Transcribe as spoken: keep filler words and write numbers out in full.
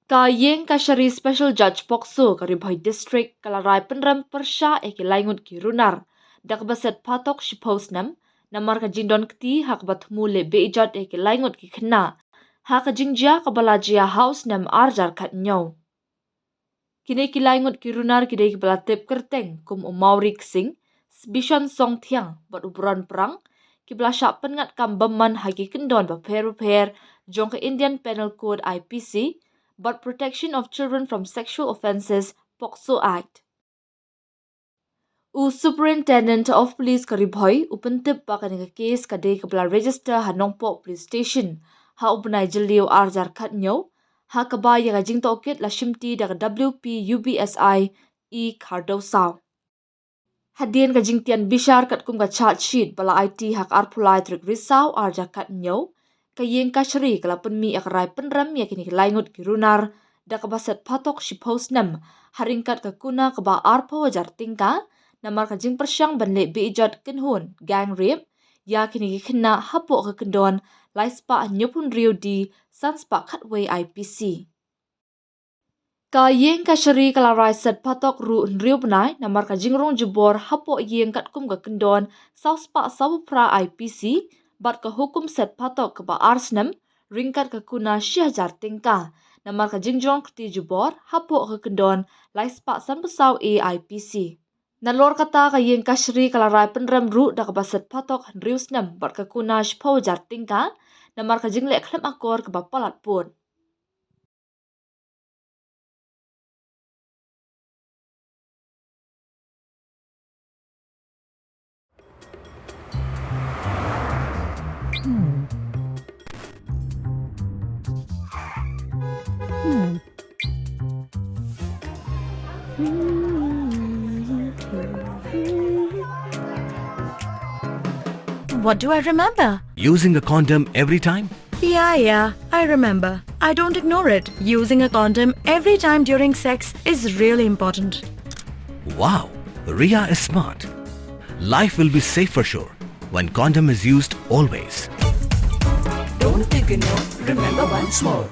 Ka Iingkashari Special Judge POCSO ka Ri Bhoi District ka la rai pynrem pyrshah ïa ki laingut ki runar da kaba set phatok shiphew snem namar ka jingdon kti ha kaba thmu leh beh jot ïa ki laingut ki khynnah ha ka jingjia kaba la jia ha u snem arhajar khathynñiew. Kine ki laingut ki runar ki dei kiba la tip kyrteng kum u Mawri Ksing, Sbishon Songthiang bad u Bron Prang, kiba la shah pynngat kam bymman ha ki kyndon bapher bapher jong ka Indian Penal Code, I P C, bad Protection of Children from Sexual Offences, POCSO Act. U Superintendent of Police ka Ri Bhoi u pyntip ba kane ka kes ka dei kaba la register ha Nongpoh Police Station ha u bnai Jylliew arhajar khathynñiew, ha kaba ïa ka jingtohkit la shimti da ka W P U B S I E Khardewsaw. Hadien ka jingtian bishar katkum ka charge sheet ba la aiti ha ka arphew lai tarik Risaw arhajar khathynñiew, ka Iingkashari ka la pynmih ïa ka rai pynrem ïa kine ki laingut ki runar da kaba set phatok shiphew snem ha ryngkat ka kuna kaba arphew hajar tyngka namar ka jingpyrshang ban leh beh jot kynhun, gang rape, ïa kine ki khynnah hapoh ka kyndon lai spah hynñiewphew hynriew D san spah khatwei I P C. Ka Iingkashari ka la rai set phatok ruh hynriew bnai namar ka jingrung jubor hapoh ïing katkum ka kyndon saw spah sawphew phra I P C bad ka hukum set phatok kaba ar snem ryngkat ka kuna shi hajar tyngka namar ka jingjrong kti jubor hapoh ka kyndon lai spah sanphew saw A I P C. Nalor kata, ka Iingkashari ka la rai pynrem ruh da kaba set phatok hynriew snem bad ka kuna shiphew hajar tyngka namar ka jingleh khlem akor kaba palat pud. What do I remember? Using a condom every time? Yeah, yeah, I remember. I don't ignore it. Using a condom every time during sex is really important. Wow, Ria is smart. Life will be safe for sure when condom is used always. Don't ignore, remember once more.